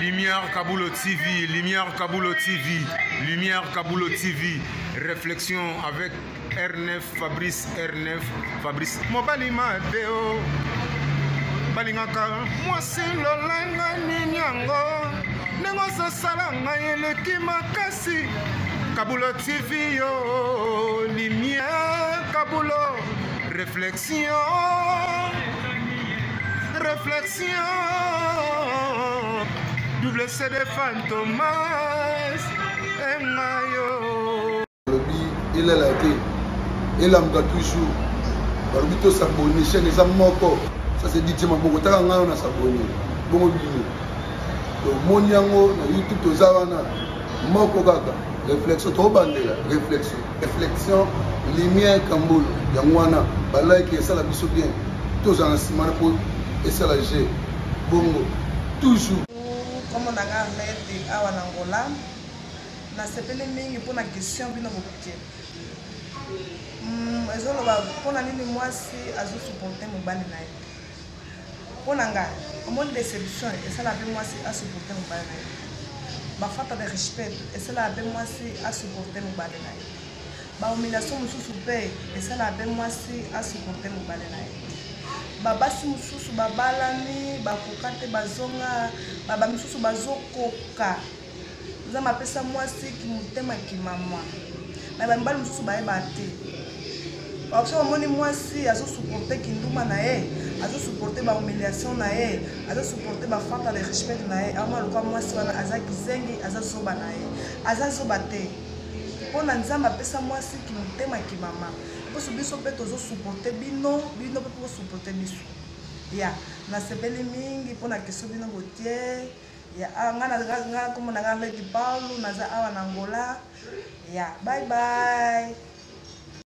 Lumière Kabulo TV, Lumière Kabulo TV, Lumière Kabulo TV. Réflexion avec R9 Fabrice R9 Fabrice. Mobali mabe o balingaka mwasi lolanga nini yango ndenge ozosala ngai eleki makasi Kabulo TV yo Lumière Kabulo Réflexion Réflexion Double CD Fantomas Engayo Balobi elala te elamuka toujours balobi to s'abonner chaîne eza moko ça c'est DJ Maboko taka ngai na s'abonner bongo bino tomoni yango na YouTube toza wana moko kaka réflexion tobandela réflexion réflexion lumière kambolo yango wana balike esala biso bien tozala na nsima na mpo esala g bongo toujours kombo na nga Arlette awa na Angola nasepeli mingi mpo na question bino bokotie hmm, ezoloba mpo na nini mwasi azosupporte mobali na ye Mpo na nga, omoni deception esalaka mpe mwasi a supporter mobali na ye. Ba falta de respect esalaka mpe mwasi a supporter mobali na ye. Ba humiliation mosusu mpe esalaka mpe mwasi a supporter mobali na ye. Ba basi mosusu babalani bakoka te bazonga, ba ba misusu bazokoka. Nzambe apesa mwasi kimotema kimama me bamibali mosusu bayeba te soki omoni mwasi azosupporte kinduma na ye azosupporte bahumiliation na ye azosupporte bafanta de respect na ye amona lokola mwasi wana aza kizengi aza zoba na ye aza zoba te mpo na nzambe apesa mwasi kimotema kimama mposo biso mpe tozosupporte bino bino mpe bosupporte biso ya nasepeli mingi mpo na question bino botie ya ah, nga nga kombo na nga Lady Paulo naza awa na Angola ya bye bye.